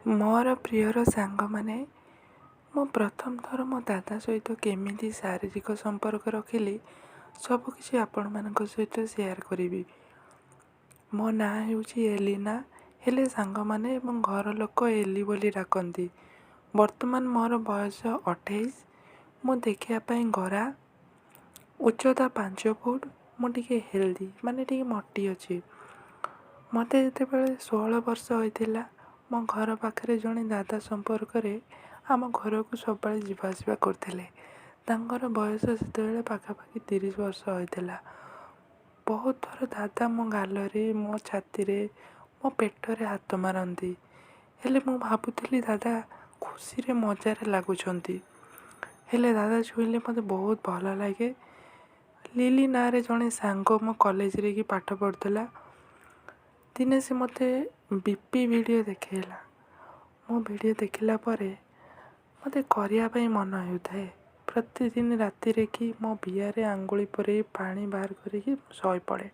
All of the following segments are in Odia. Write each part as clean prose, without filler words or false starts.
ମୋର ପ୍ରିୟର ସାଙ୍ଗମାନେ, ମୁଁ ପ୍ରଥମ ଥର ମୋ ଦାଦା ସହିତ କେମିତି ଶାରୀରିକ ସମ୍ପର୍କ ରଖିଲି, ସବୁକିଛି ଆପଣମାନଙ୍କ ସହିତ ସେୟାର କରିବି। ମୋ ନାଁ ହେଉଛି ଏଲିନା, ହେଲେ ସାଙ୍ଗମାନେ ଏବଂ ଘର ଲୋକ ଏଲି ବୋଲି ଡାକନ୍ତି। ବର୍ତ୍ତମାନ ମୋର ବୟସ 28। ମୁଁ ଦେଖିବା ପାଇଁ ଗୋରା, ଉଚ୍ଚତା 5 ଫୁଟ। ମୁଁ ଟିକେ ହେଲ୍ଦି, ମାନେ ଟିକେ ମୋଟି ଅଛି। ମୋତେ ଯେତେବେଳେ 16 ବର୍ଷ ହୋଇଥିଲା, ମୋ ଘର ପାଖରେ ଜଣେ ଦାଦା ସମ୍ପର୍କରେ ଆମ ଘରକୁ ସବୁବେଳେ ଯିବା ଆସିବା କରୁଥିଲେ। ତାଙ୍କର ବୟସ ସେତେବେଳେ ପାଖାପାଖି 30 ବର୍ଷ ହୋଇଥିଲା। ବହୁତ ଥର ଦାଦା ମୋ ଗାଲରେ, ମୋ ଛାତିରେ, ମୋ ପେଟରେ ହାତ ମାରନ୍ତି। ହେଲେ ମୁଁ ଭାବୁଥିଲି ଦାଦା ଖୁସିରେ ମଜାରେ ଲାଗୁଛନ୍ତି। ହେଲେ ଦାଦା ଛୁଇଁଲେ ମୋତେ ବହୁତ ଭଲ ଲାଗେ। ଲିଲି ନାଁରେ ଜଣେ ସାଙ୍ଗ ମୋ କଲେଜରେ କି ପାଠ ପଢ଼ୁଥିଲା। ଦିନେ ସେ ମୋତେ ବି ପି ଭିଡ଼ିଓ ଦେଖାଇଲା। ମୁଁ ଭିଡ଼ିଓ ଦେଖିଲା ପରେ ମୋତେ କରିବା ପାଇଁ ମନ ହେଉଥାଏ। ପ୍ରତିଦିନ ରାତିରେ କି ମୋ ବିଆରେ ଆଙ୍ଗୁଳି ପୂରେଇ ପାଣି ବାହାର କରିକି ଶୋଇପଡ଼େ।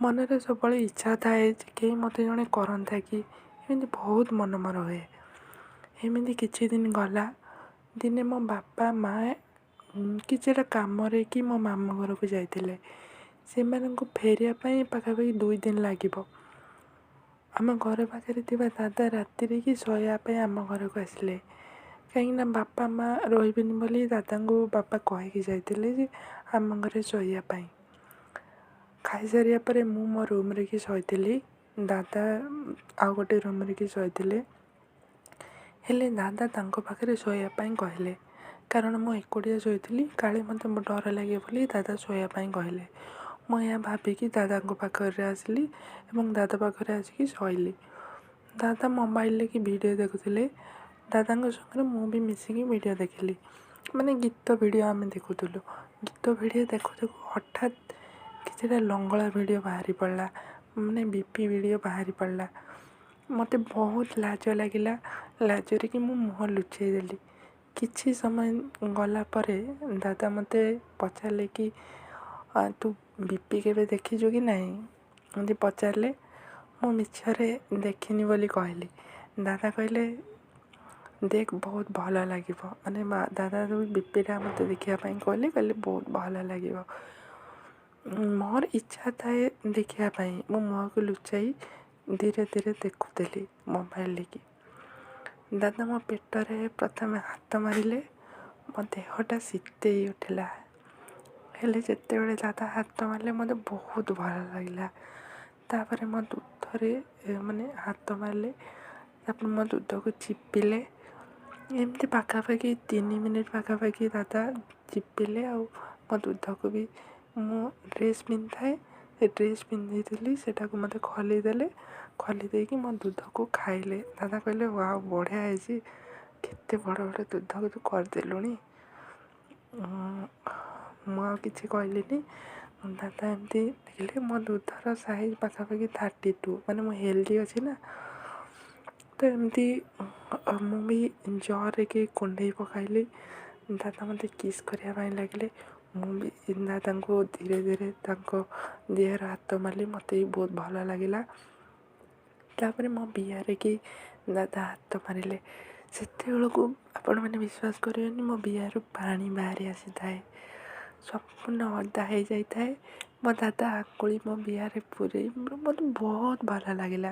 ମନରେ ସବୁବେଳେ ଇଚ୍ଛା ଥାଏ ଯେ କେହି ମୋତେ ଜଣେ କରନ୍ତା କି, ଏମିତି ବହୁତ ମନ ମୋର ହୁଏ। ଏମିତି କିଛି ଦିନ ଗଲା। ଦିନେ ମୋ ବାପା ମା' କିଛିଟା କାମରେ କି ମୋ ମାମୁଁ ଘରକୁ ଯାଇଥିଲେ। ସେମାନଙ୍କୁ ଫେରିବା ପାଇଁ ପାଖାପାଖି 2 ଦିନ ଲାଗିବ। ଆମ ଘର ପାଖରେ ଥିବା ଦାଦା ରାତିରେ କି ଶୋଇବା ପାଇଁ ଆମ ଘରକୁ ଆସିଲେ, କାହିଁକିନା ବାପା ମା' ରହିବେନି ବୋଲି ଦାଦାଙ୍କୁ ବାପା କହିକି ଯାଇଥିଲେ ଯେ ଆମ ଘରେ ଶୋଇବା ପାଇଁ। ଖାଇସାରିବା ପରେ ମୁଁ ମୋ ରୁମ୍ରେ କି ଶୋଇଥିଲି, ଦାଦା ଆଉ ଗୋଟେ ରୁମ୍ରେ କି ଶୋଇଥିଲେ। ହେଲେ ଦାଦା ତାଙ୍କ ପାଖରେ ଶୋଇବା ପାଇଁ କହିଲେ, କାରଣ ମୁଁ ଏକୁଟିଆ ଶୋଇଥିଲି, କାଳେ ମୋତେ ଡର ଲାଗିବ ବୋଲି ଦାଦା ଶୋଇବା ପାଇଁ କହିଲେ। ମୁଁ ଏହା ଭାବିକି ଦାଦାଙ୍କ ପାଖରେ ଆସିଲି ଏବଂ ଦାଦା ପାଖରେ ଆସିକି ଶୋଇଲି। ଦାଦା ମୋବାଇଲରେ କି ଭିଡ଼ିଓ ଦେଖୁଥିଲେ। ଦାଦାଙ୍କ ସାଙ୍ଗରେ ମୁଁ ବି ମିଶିକି ଭିଡ଼ିଓ ଦେଖିଲି, ମାନେ ଗୀତ ଭିଡ଼ିଓ ଆମେ ଦେଖୁଥିଲୁ। ଗୀତ ଭିଡ଼ିଓ ଦେଖୁ ଦେଖୁ ହଠାତ୍ କିଛିଟା ଲଙ୍ଗଳା ଭିଡ଼ିଓ ବାହାରି ପଡ଼ିଲା, ମାନେ ବି ପି ଭିଡ଼ିଓ ବାହାରି ପଡ଼ିଲା। ମୋତେ ବହୁତ ଲାଜ ଲାଗିଲା। ଲାଜରେ କି ମୁଁ ମୁହଁ ଲୁଚେଇ ଦେଲି। କିଛି ସମୟ ଗଲା ପରେ ଦାଦା ମୋତେ ପଚାରିଲେ କି ତୁ ବି ପି କେବେ ଦେଖିଛୁ କି ନାହିଁ? ଏମିତି ପଚାରିଲେ। ମୁଁ ମିଛରେ ଦେଖିନି ବୋଲି କହିଲି। ଦାଦା କହିଲେ, ଦେଖ, ବହୁତ ଭଲ ଲାଗିବ। ମାନେ ଦାଦା ଯେଉଁ ବିପିଟା ମୋତେ ଦେଖିବା ପାଇଁ କହିଲେ, କହିଲେ ବହୁତ ଭଲ ଲାଗିବ। ମୋର ଇଚ୍ଛା ଥାଏ ଦେଖିବା ପାଇଁ। ମୁଁ ମୁହଁକୁ ଲୁଚାଇ ଧୀରେ ଧୀରେ ଦେଖୁଥିଲି ମୋବାଇଲକି। ଦାଦା ମୋ ପେଟରେ ପ୍ରଥମେ ହାତ ମାରିଲେ। ମୋ ଦେହଟା ଶୀତେଇ ଉଠିଲା। ହେଲେ ଯେତେବେଳେ ଦାଦା ହାତ ମାରିଲେ, ମୋତେ ବହୁତ ଭଲ ଲାଗିଲା। ତାପରେ ମୋ ଦୁଧରେ ମାନେ ହାତ ମାରିଲେ, ତାପରେ ମୋ ଦୁଧକୁ ଚିପିଲେ। ଏମିତି ପାଖାପାଖି 3 ମିନିଟ୍ ପାଖାପାଖି ଦାଦା ଚିପିଲେ ଆଉ ମୋ ଦୁଧକୁ ବି। ମୁଁ ଡ୍ରେସ୍ ପିନ୍ଧିଥାଏ, ସେ ଡ୍ରେସ୍ ପିନ୍ଧିଥିଲି, ସେଟାକୁ ମୋତେ ଖୋଲିଦେଲେ। ଖୋଲି ଦେଇକି ମୋ ଦୁଧକୁ ଖାଇଲେ। ଦାଦା କହିଲେ, ୱାଓ, ବଢ଼ିଆ ହେଇଛି, କେତେ ବଡ଼ ବଡ଼ ଦୁଧକୁ ତୁ କରିଦେଲୁଣି। ମୁଁ ଆଉ କିଛି କହିଲିନି। ଦାଦା ଏମିତି ଦେଖିଲେ ମୋ ଦୁଧର ସାଇଜ୍ ପାଖାପାଖି 32, ମାନେ ମୁଁ ହେଲ୍ଦି ଅଛି ନା। ତ ଏମିତି ମୁଁ ବି ଜୋରରେ କି କୁଣ୍ଢେଇ ପକାଇଲି। ଦାଦା ମୋତେ କିସ୍ କରିବା ପାଇଁ ଲାଗିଲେ। ମୁଁ ବି ଦାଦାଙ୍କୁ ଧୀରେ ଧୀରେ ତାଙ୍କ ଦେହରେ ହାତ ମାରିଲି। ମୋତେ ବି ବହୁତ ଭଲ ଲାଗିଲା। ତାପରେ ମୋ ବିଆରେ କି ଦାଦା ହାତ ମାରିଲେ। ସେତେବେଳକୁ ଆପଣମାନେ ବିଶ୍ୱାସ କରିବେନି, ମୋ ବିଆରୁ ପାଣି ବାହାରି ଆସିଥାଏ, ସମ୍ପୂର୍ଣ୍ଣ ଓଦା ହେଇଯାଇଥାଏ। ମୋ ଦାଦା ଆଙ୍ଗୁଳି ମୋ ବିଆରେ ପୂରେଇ ମୋତେ ବହୁତ ଭଲ ଲାଗିଲା।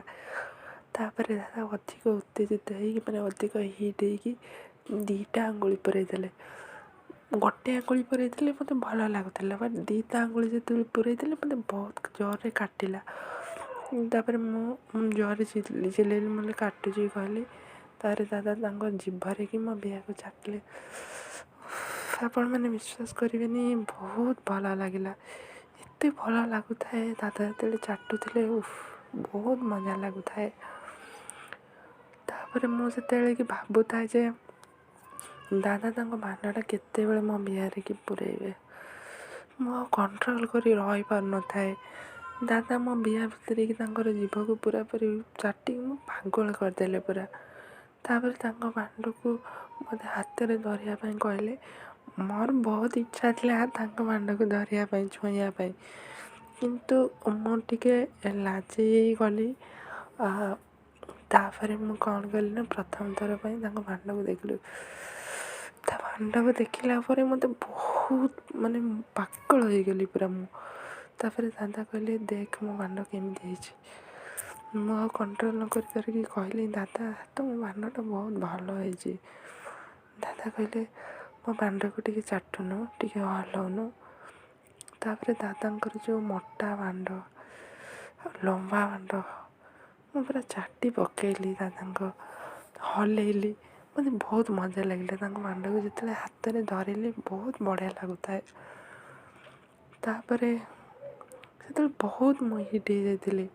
ତାପରେ ଦାଦା ଅଧିକ ଉତ୍ତେଜିତ ହେଇକି, ମାନେ ଅଧିକ ହିଟ୍ ହେଇକି 2ଟା ଆଙ୍ଗୁଳି ପୂରେଇ ଦେଲେ। ଗୋଟେ ଆଙ୍ଗୁଳି ପୂରେଇଥିଲେ ମୋତେ ଭଲ ଲାଗୁଥିଲା, ବଟ୍ 2ଟା ଆଙ୍ଗୁଳି ଯେତେବେଳେ ପୂରେଇ ଦେଲେ, ମୋତେ ବହୁତ ଜୋରରେ କାଟିଲା। ତାପରେ ମୁଁ ଜୋରରେ ଚିଲେଇଲି, ମୋତେ କାଟୁଛି କହିଲି। ତାପରେ ଦାଦା ତାଙ୍କ ଜିଭରେ କି ମୋ ବିଆକୁ ଚାଟିଲେ। ଆପଣମାନେ ବିଶ୍ୱାସ କରିବେନି, ବହୁତ ଭଲ ଲାଗିଲା। ଏତେ ଭଲ ଲାଗୁଥାଏ ଦାଦା ଯେତେବେଳେ ଚାଟୁଥିଲେ, ଉଫ୍, ବହୁତ ମଜା ଲାଗୁଥାଏ। ତାପରେ ମୁଁ ସେତେବେଳେ କି ଭାବୁଥାଏ ଯେ ଦାଦା ତାଙ୍କ ବାଣ୍ଡଟା କେତେବେଳେ ମୋ ବିଆରେ କି ପୂରେଇବେ। ମୁଁ ଆଉ କଣ୍ଟ୍ରୋଲ୍ କରି ରହିପାରୁନଥାଏ। ଦାଦା ମୋ ବିଆ ଭିତରେ କି ତାଙ୍କର ଜିଭକୁ ପୁରାପୁରି ଚାଟିକି ମୁଁ ପାଗଳ କରିଦେଲେ ପୁରା। ତାପରେ ତାଙ୍କ ବାଣ୍ଡକୁ ମୋତେ ହାତରେ ଧରିବା ପାଇଁ କହିଲେ। ମୋର ବହୁତ ଇଚ୍ଛା ଥିଲା ତାଙ୍କ ବାଣ୍ଡକୁ ଧରିବା ପାଇଁ, ଛୁଇଁବା ପାଇଁ, କିନ୍ତୁ ମୁଁ ଟିକେ ଲାଜେଇ ଗଲି। ତାପରେ ମୁଁ କ'ଣ କଲି ନା, ପ୍ରଥମ ଥର ପାଇଁ ତାଙ୍କ ଭାଣ୍ଡକୁ ଦେଖିଲି। ତା ଭାଣ୍ଡକୁ ଦେଖିଲା ପରେ ମୋତେ ବହୁତ ମାନେ ପାଗଳ ହେଇଗଲି ପୁରା ମୁଁ। ତାପରେ ଦାଦା କହିଲେ, ଦେଖ ମୋ ଭାଣ୍ଡ କେମିତି ହେଇଛି। ମୁଁ ଆଉ କଣ୍ଟ୍ରୋଲ୍ ନ କରିପାରିକି କହିଲି, ଦାଦା, ତମ ଭାଣ୍ଡଟା ବହୁତ ଭଲ ହେଇଛି। ଦାଦା କହିଲେ, ମୋ ଭାଣ୍ଡକୁ ଟିକେ ଚାଟୁନୁ, ଟିକେ ହଲଉନୁ। ତାପରେ ଦାଦାଙ୍କର ଯେଉଁ ମୋଟା ଭାଣ୍ଡ, ଲମ୍ବା ଭାଣ୍ଡ, ମୁଁ ପୁରା ଚାଟି ପକେଇଲି, ଦାଦାଙ୍କ ହଲେଇଲି, ମୋତେ ବହୁତ ମଜା ଲାଗିଲା। ତାଙ୍କ ଭାଣ୍ଡକୁ ଯେତେବେଳେ ହାତରେ ଧରିଲି, ବହୁତ ବଢ଼ିଆ ଲାଗୁଥାଏ। ତାପରେ ସେତେବେଳେ ବହୁତ ମୁଁ ହିଟ୍ ହେଇଯାଇଥିଲି।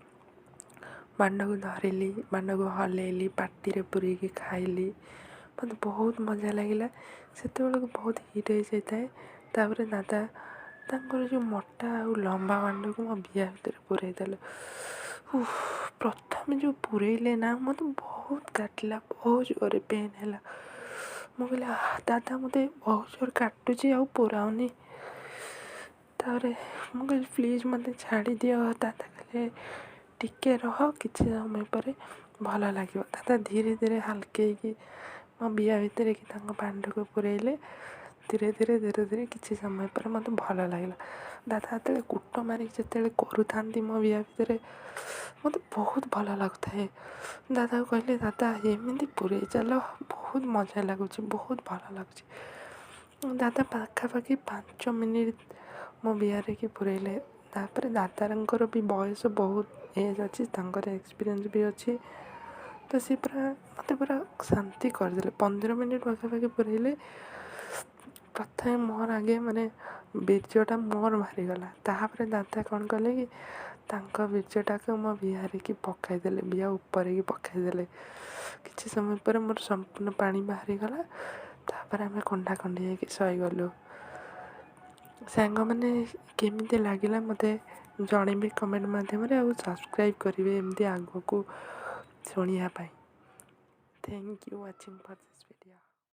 ଭାଣ୍ଡକୁ ଧରିଲି, ଭାଣ୍ଡକୁ ହଲେଇଲି, ପାଟିରେ ପୁରେଇକି ଖାଇଲି, ମୋତେ ବହୁତ ମଜା ଲାଗିଲା। ସେତେବେଳକୁ ବହୁତ ହିଟ୍ ହେଇଯାଇଥାଏ। ତାପରେ ଦାଦା ତାଙ୍କର ଯେଉଁ ମୋଟା ଆଉ ଲମ୍ବା ଭାଣ୍ଡକୁ ମୋ ବିଆ ଭିତରେ ପୁରେଇ ଦେଲେ। ଉଫ୍, ପ୍ରଥମେ ଯେଉଁ ପୁରେଇଲେ ନା, ମୋତେ ବହୁତ କାଟିଲା, ବହୁତ ଜୋରରେ ପେନ୍ ହେଲା। ମୁଁ କହିଲି, ଦାଦା, ମୋତେ ବହୁତ ଜୋର କାଟୁଛି, ଆଉ ପୁରାଉନି। ତାପରେ ମୁଁ କହିଲି, ପ୍ଲିଜ୍ ମୋତେ ଛାଡ଼ିଦିଅ। ଦାଦା କହିଲେ, ଟିକେ ରହ, କିଛି ସମୟ ପରେ ଭଲ ଲାଗିବ। ଦାଦା ଧୀରେ ଧୀରେ ହାଲକେଇକି ମୋ ବିଆ ଭିତରେ କି ତାଙ୍କ ଭାଣ୍ଡକୁ ପୁରେଇଲେ। ଧୀରେ ଧୀରେ ଧୀରେ ଧୀରେ କିଛି ସମୟ ପରେ ମୋତେ ଭଲ ଲାଗିଲା। ଦାଦା ଯେତେବେଳେ କୁଟ ମାରିକି ଯେତେବେଳେ କରୁଥାନ୍ତି ମୋ ବିଆ ଭିତରେ, ମୋତେ ବହୁତ ଭଲ ଲାଗୁଥାଏ। ଦାଦାକୁ କହିଲି, ଦାଦା, ଏମିତି ପୁରେଇ ଚାଲ, ବହୁତ ମଜା ଲାଗୁଛି, ବହୁତ ଭଲ ଲାଗୁଛି। ଦାଦା ପାଖାପାଖି 5 ମିନିଟ୍ ମୋ ବିଆରେ କି ପୁରେଇଲେ। ତାପରେ ଦାଦାଙ୍କର ବି ବୟସ ବହୁତ ଏଜ୍ ଅଛି, ତାଙ୍କର ଏକ୍ସପିରିଏନ୍ସ ବି ଅଛି, ତ ସେ ପୁରା ମୋତେ ପୁରା ଶାନ୍ତି କରିଦେଲେ। 15 ମିନିଟ୍ ପାଖାପାଖି ପୁରେଇଲେ। ପ୍ରଥମେ ମୋର ଆଗେ ମାନେ ବୀର୍ଯ୍ୟଟା ମୋର ବାହାରିଗଲା। ତାପରେ ଦାଦା କ'ଣ କଲେ କି ତାଙ୍କ ବୀର୍ଯ୍ୟଟାକୁ ମୋ ବିଆରେ କି ପକାଇଦେଲେ, ବିଆ ଉପରେ କି ପକାଇଦେଲେ। କିଛି ସମୟ ପରେ ମୋର ସମ୍ପୂର୍ଣ୍ଣ ପାଣି ବାହାରିଗଲା। ତାପରେ ଆମେ କଣ୍ଢା କଣ୍ଢି ହେଇକି ଶୋଇଗଲୁ। ସାଙ୍ଗମାନେ, କେମିତି ଲାଗିଲା ମୋତେ ଜଣେଇବେ କମେଣ୍ଟ ମାଧ୍ୟମରେ, ଆଉ ସବସ୍କ୍ରାଇବ୍ କରିବେ ଏମିତି ଆଗକୁ ଶୁଣିବା ପାଇଁ। Thank you watching for this video.